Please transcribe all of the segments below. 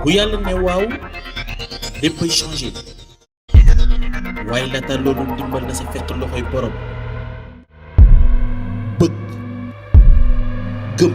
bu yàlla ne waaw léppay changé waaye laata loolu ndimbal na sa fekk loxoy borom bëgg gëm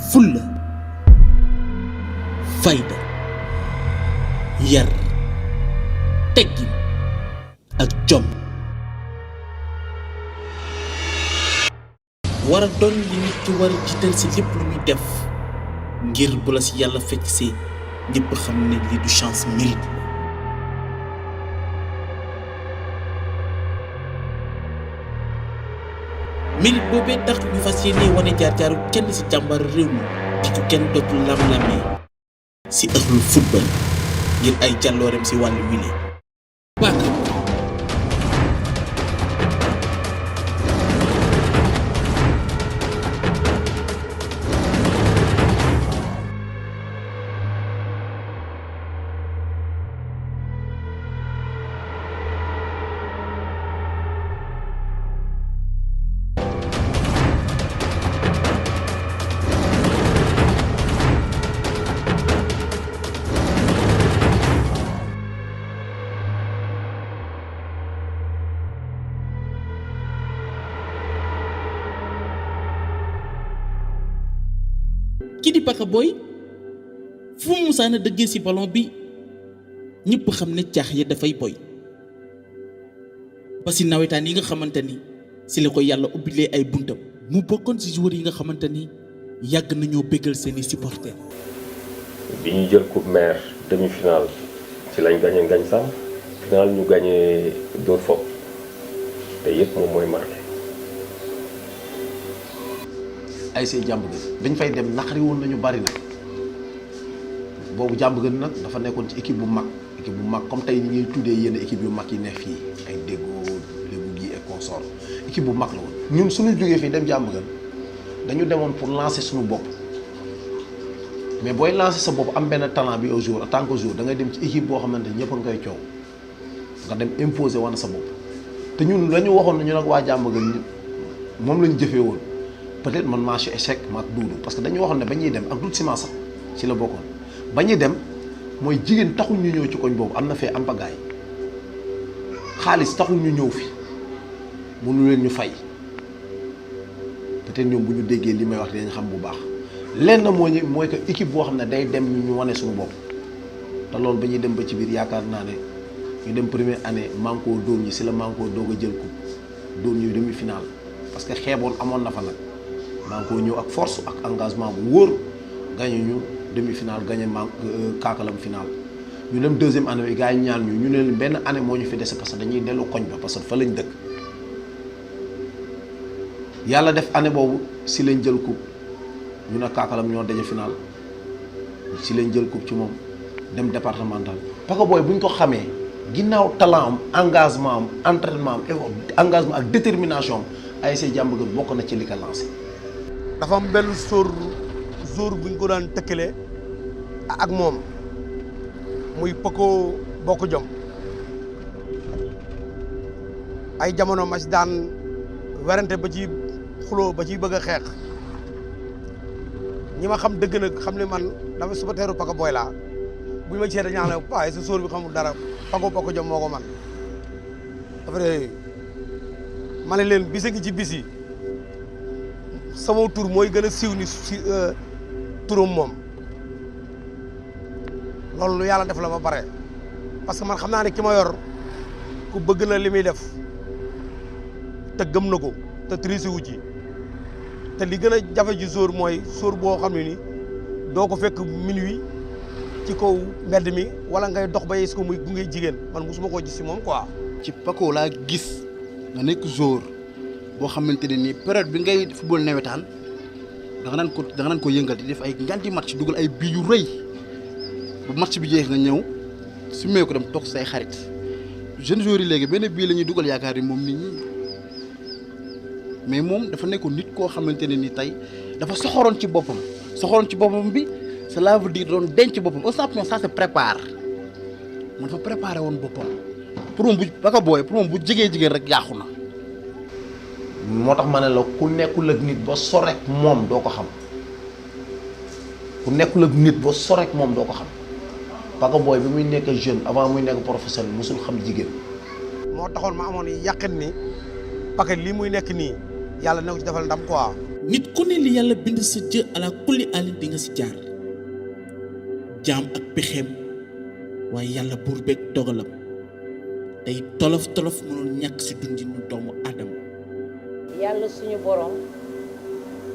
fulla fayda yar teggin ak jom war a doon li nit ki war a jiital si lépp lu muy def ngir bu la si yàlla fekk see ñëpp xam ne lii du chance mérite mérite boobee tax ñu fas yéene wane jaar-jaaru kenn si jàmbaar réew mi di ko kenn dootul lam-lamee si ëxlu football ngir ay jàllooreem si wàllu wile ki di Paka Boy fu mu musaana dëggee ci ballon bi ñëpp xam ne caax ya dafay boy ba ci nawetaan yi nga xamante ni ci la ko yàlla ubbilee ay buntam mu bokkoon ci joueurs yi nga xamante ni yàgg nañoo bégal seeni supporters. bi ñu jël coupe mère demi-finale ci lañ gagné Ngagne Sam finale ñu gagné Dóor Fop te yëpp moom mooy marqué. ASC Diamaguène dañ fay dem naqari woon nañu bari nag boobu Diamaguène nag dafa nekkoon ci équipe bu mag comme tey ni ñuy tuddee yenn équipe yu mag yi ne fii ay Déggo Lébu gi et consort équipe bu mag la woon. ñun suñu jógee fii dem Diamaguène dañu demoon pour lancer suñu bopp mais booy lancer sa bopp am benn talent bi au jour en tant que jour da ngay dem ci équipe boo xamante ni ñëpp a nga koy coow nga dem imposer wane sa bopp te ñun la ñu waxoon nañu nag waa Diamaguène moom la ñu jëfee woon. peut-être man maa ci échec maak duudu parce que dañu waxoon ne ba ñuy dem ak duut ciment sax ci la bokkoon ba ñuy dem mooy jigéen taxul ñu ñëw ci koñ boobu am na fee am pagaay xaalis taxul ñu ñëw fi mënu leen ñu fay peut-être ñoom bu ñu déggee li may wax dinañ xam bu baax lenn mooy que équipe boo xam ne day dem ñu wane suñu bopp te loolu ba ñuy dem ba ci biir yaakaar naa ne ñu dem première année Manko dóor ñi ci la Manko doog a jël coupe dóor ñu demi-finale parce que xeeboon amoon na fa nag Manko ñëw ak force ak engagement bu wóor gagné ñu demi-finale gagné Kaakalam finale ñu dem deuxième année bi gars yi ñaan ñu ne leen benn année moo ñu fi dese parce que dañuy dellu koñ ba parce que fa lañ dëkk yàlla def année boobu si lañ jël coupe ñu ne Kaakalam ñoo daje finale si lañ jël coupe ci moom dem départemental. Paka Boy bu ñu ko xamee ginnaaw talent am engagement am entraînement am engagement ak détermination am ASC Diamaguène bokk na ci li ko lancé. dafa am benn jour bu ñu ko daan tëkkale ak moom muy Paco Bokk Jom ay jamono ma si daan werante ba ci xuloo ba ci bëgg a xeex ñi ma xam dëgg nag xam ne man dafa suba teeru Paka Boy laa bu ñu ma gisee dañu naan ne waaye sa sóor bi xamul dara Paco Bokk Jom moo ko man après ma ne leen bisi ngi ci bis yi sama tur mooy gën a siiw ni si turam moom loolu lu yàlla def la ba pare parce que man xam naa ne ki ma yor ku bëgg na li muy def te gëm na ko te triché wu ci te li gën a jafe ci sóor mooy sóor boo xam ne ni doo ko fekk minuit ci kaw mbedd mi wala ngay dox ba yees ko muy gunge jigéen man mosuma koo gis si moom quoi. ci Paco laa gis nga nekk joueur boo xamante ne nii période bi ngay football nawetaan da nga naan ko yëngal di def ay nganti match dugal ay bii yu rëy bu match bi jeex nga ñëw su mee ko dem toog say xarit jeunes joueurs yi léegi benn bii la ñuy dugal yaakaar ni moom nit ñi mais moom dafa nekkoon nit koo xamante ne ni tey dafa soxoroon ci boppam bi cela veut dire doon denc boppam un champion ça se prépare man fa préparé woon boppam pour moom bu Paka Boy pour moom bu jigéen rek yàqu na. moo tax ma ne la ku nekkul ak nit ba sorek moom doo ko xam ku nekkul ak nit ba sorek moom doo ko xam Paka Boy bi muy nekk jeune avant muy nekk professionnel musul xam jigéen. moo taxoon ma amoon yàqin ni Paka lii muy nekk nii yàlla na ko ci defal ndam quoi. nit ku ne li yàlla bind sa jë ala kulli ali di nga si jaar jaam ak pexeem waaye yàlla buur beeg dogalam tey tolof tolof mënul ñàkk si dundinu doomu aadama. yàlla suñu borom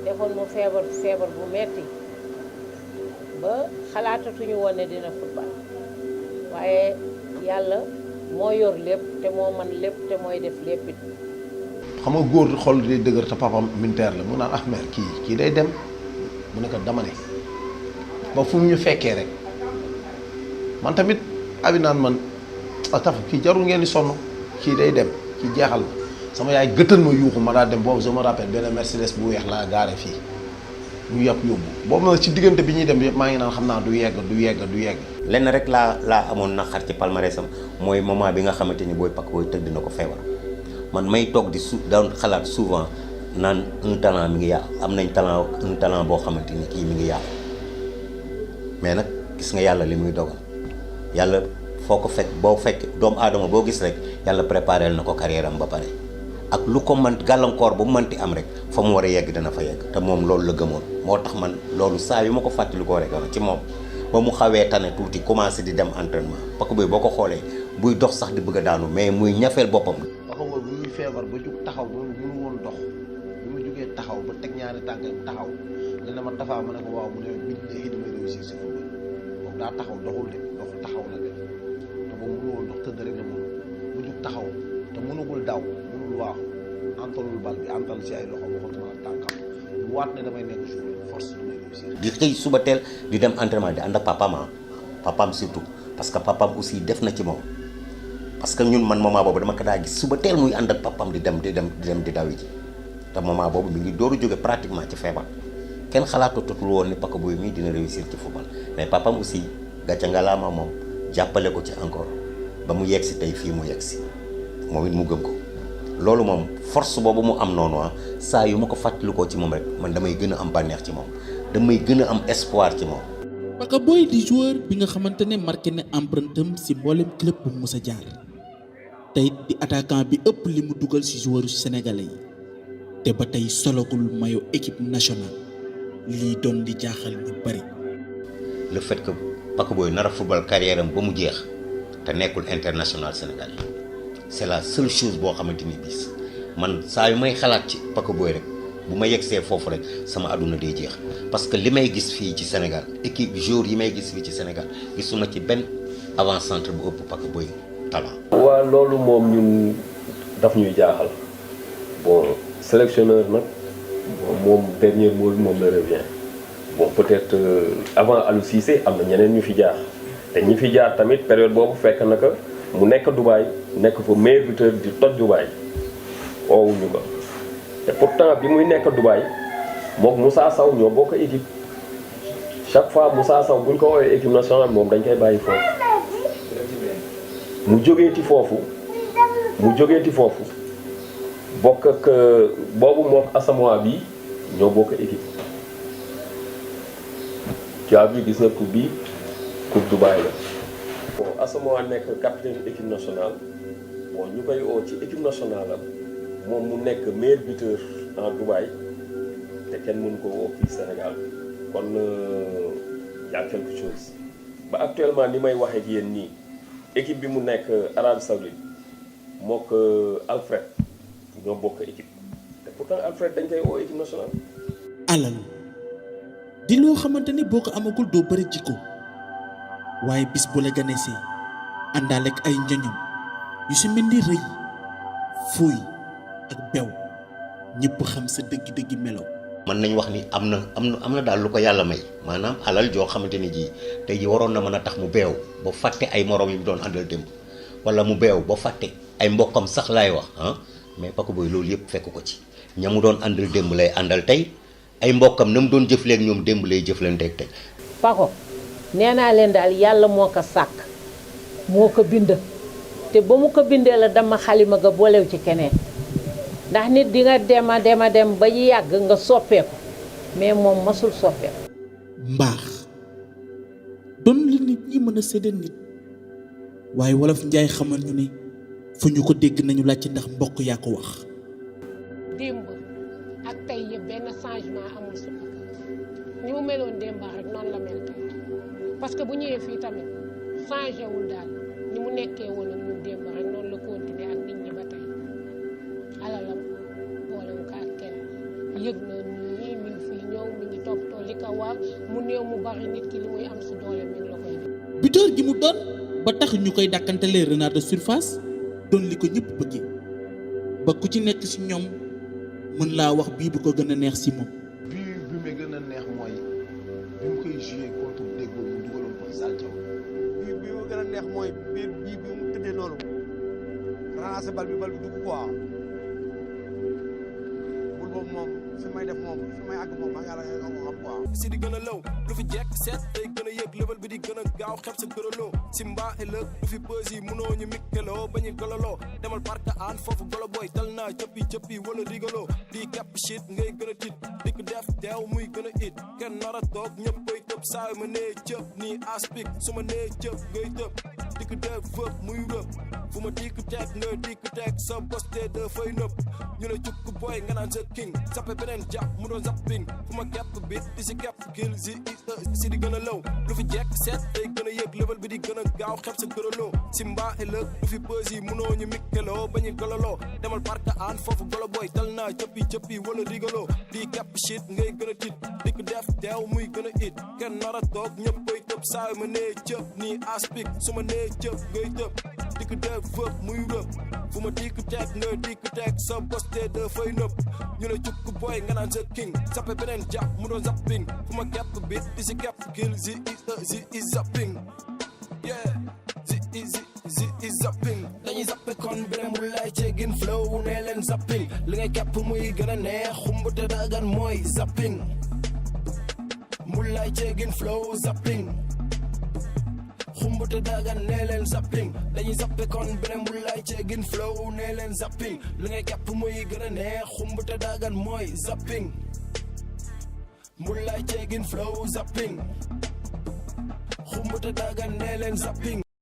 defoon mu feebar bu metti ba xalaatatuñu woon ne dina football waaye yàlla moo yor lépp te moo man lépp te mooy def lépp it. xam nga góor xol day dëgër te papam militaire la mu naan ah mère kii day dem mu ne ko dama ne ba fu mu ñu fekkee rek man tamit abi naan man taf kii jarul ngeen di sonn kii day dem kii jeexal na sama yaay gëttal ma yuuxu ma daa dem boobu je me rappelle benn Mercedes bu weex laa gaare fii ñu yàpp yóbbu boobu nag ci diggante bi ñuy dem yëpp maa ngi naan xam naa du yegg. lenn rek laa amoon naqar ci palmarèsam mooy moment bi nga xamante ni booy Paka Boy tëdd na ko feebar man may toog di daan xalaat souvent naan un talent mi ngi yàqu am nañ un talent boo xamante ni kii mi ngi yàqu mais nag gis nga yàlla li muy dogal yàlla foo ko fekk doomu aadama boo gis rek yàlla préparé na ko carrière am ba pare ak lu ko man gàllankoor bu mu mënti am rek fa mu war a yegg dana fa yegg te moom loolu la gëmoon moo tax man loolu saa yu ma ko fàttalikoo rek ci moom ba mu xawee tane tuuti commencé di dem entraînement Paka Boy boo ko xoolee buy dox sax di bëgg a daanu mais muy ñafeel boppam. Paka Boy bu muy feebar ba jug taxaw ba mënu woon dox bi mu jugee taxaw ba teg ñaari tànkam taxaw dana ma tafaa ma ne ko waaw mu ne bi léegi damay réussir si football boobu daa taxaw doxul de dox taxaw la def te boobu mënu woon dox tëdd rek la mënu mu jug taxaw te mënugul daw mënul waaxu antalul bal bi antal si ay loxo waxatuma tànkam bu waat ne damay nekk jour force damay réussir. di xëy suba teel di dem entraînement di ànd ak papaam surtout parce que papaam aussi def na ci moom parce que ñun man moment boobu dama ko daa gis suba teel muy ànd ak papaam di dem di dawi ji te moment boobu mi ngi dooru jóge pratiquement ci feebar kenn xalaatatul woon ni Paka Boy mii dina réussir ci football mais papaam aussi gàcce ngalaama moom jàppale ko ci encore ba mu yegg si tey fii mu yegg si moom it mu gëm ko loolu moom force boobu mu am noonu saa yu ma ko fàttalikoo ci moom rek man damay gën a am bànneex ci moom damay gën a am espoir ci moom. Paka Boy di joueur bi nga xamante ne marqué na empreinte am si mboolem club bu mu mës a jaar tey di attaquant bi ëpp li mu dugal si joueur sénégalais yi te ba tey sologul maillot équipe nationale lii doon di jaaxal ñu bari. le fait que Paka Boy nar a football carrière am ba mu jeex te nekkul international sénégalais c'est la seule chose boo xamante ni bis man saa yu may xalaat ci Paka Boy rek bu ma yegsee foofu rek sama àdduna day jeex parce que li may gis fii ci Sénégal équipe joueur yi may gis fii ci Sénégal gisuma ci benn avant-centre bu ëpp Paka Boy talent. waaw loolu moom ñun daf ñuy jaaxal bon sélectionneur nag moom dernier mot bi moom la revient bon peut-être avant Aliou Cissé am na ñeneen ñu fi jaar te ñi fi jaar tamit période boobu fekk na que mu nekk Dubaï nekk fa meilleur buteur di toj Dubaï oowuñu ko te pourtant bi muy nekk Dubaï mook Moussa Sow ñoo bokk équipe chaque fois Moussa Sow buñ ko woowee équipe nationale moom dañ koy bàyyi foofu mu jógeeti foofu bokk ak boobu mook Asamoah bi ñoo bokk équipe tu as vu gis na coupe bi coupe Dubaï la bon Asamoah nekk capitaine équipe nationale bon ñu koy oo ci équipe nationale am moom mu nekk meilleur buteur en Dubaï te kenn mënu ko woo fii Sénégal kon y a quelque chose ba actuellement ni may waxee ak yéen nii équipe bi mu nekk Arabie Saoudite mook Alfred ñoo bokk équipe te pourtant Alfred dañ koy woo équipe nationale. alal di loo xamante ni boo ko amagul doo bëri jikko waaye bis bu la ganesee àndaale ak ay njoñom yu si mel ni rëy fuuy ak bew ñëpp xam sa dëgg-dëgg melo. mën nañ wax ni am na daal lu ko yàlla may maanaam alal joo xamante ni ji tey ji waroon na mën a tax mu beew ba fàtte ay morom yi mu doon àndal démb wala mu beew ba fàtte ay mbokkam sax laay wax mais Paka Boy loolu yëpp fekk ko ci ña mu doon àndal démb lay àndal tey ay mbokkam na mu doon jëfleeg ñoom démb lay jëflanteeg tey. Paco nee naa leen daal yàlla moo ko sàkk moo ko bind te ba mu ko bindee la dama xalima ga boolew ci keneen ndax nit di nga dem ba yàgg nga soppeeku mais moom masul soppeeku. mbaax doon li nit ñi mën a séddee nit waaye wolof njaay xamal ñu ne fu ñu ko dégg nañu laaj ndax mbokk yaa ko wax. démb ak tey yëpp benn changement amul si ni mu meloon démb rek noonu la mel tey parce que bu ñëwee fii tamit changé wul daal ni mu nekkee woon ak ñun démb rek noonu la continuer ak nit ñi ba tey alalam boolem ko ak kenn yëg na nii mi ngi fii ñëw mi ngi toppatoo li ko war mu néew mu bari nit ki li muy am si doole mi ngi la koy def. buteur gi mu doon ba tax ñu koy dàkkantelee renard de surface doon li ko ñëpp bëggee ba ku ci nekk si ñoom mën laa wax bii bu ko gën a neex si moom. bii bi ma gën a neex mooy bi mu koy joué contre déggoo mu dugaloon ko Saltiaw. bii bi ma gën a neex mooy bii bi mu tëddee noonu rancé bal bi dugg quoi bul boobu moom fi may def moom fi may àgg moom yàlla nga ko xam quoi. si di gën a law lu fi jekk seet day gën a yëg level bi di gën a gaaw xeb sa gërëloo si mbaa ëllëg lu fi bës yi mënoo ñu mikkeloo ba ñu gololoo demal parc aan foofu golo booy dal naa cëppi wala rigoloo di kepp shit ngay gën a tit di ko def teew muy gën a it kenn nar a toog ñëppay tëb saay ma nee cëp nii aspik su ma nee cëp ngay tëb di ko def vëp muy rëb fu ma dikk teg nga dikk teg sa boste dafay nëb ñu ne cukk booy nga naan sa king sappe beneen jàpp mu doon zapping fu ma kepp bit di si kepp gil si di gën a law lu fi jekk seet day gën a yëg level bi di gën a gaaw xeb sa gërëloo si mbaa ëllëg lu fi bës yi mënoo ñu mikkeloo ba ñu gololoo demal parc aan foofu golo booy dal naa cëppi wala rigoloo di kepp shit ngay gën a tit di ko def teew muy gën a it kenn nar a toog ñëppay tëb saay ma nee cëp nii aspik su ma nee cëp ngay tëb di ko def vëp muy rëb fu ma dikk teg nga dikk teg sa boste dafay nëb ñu ne cukk booy nga naan sa king sappe beneen jàpp mu doon zapping fu ma kepp bit di si kepp gil zi is zapping yeah zi is zapping dañuy zappe kon beneen bu lay ceegin flow nee leen zapping li ngay kepp muy gën a neex xumbute dagan mooy zapping mu lay ceegin flow zapping xumbute dagan nee leen zapping dañuy zappe kon beneen bu lay ceegin flow nee leen zapping li ngay kepp muy gën a neex xumbute dagan mooy zapping mu lay ceegin flow zapping xumbute dagan nee leen zapping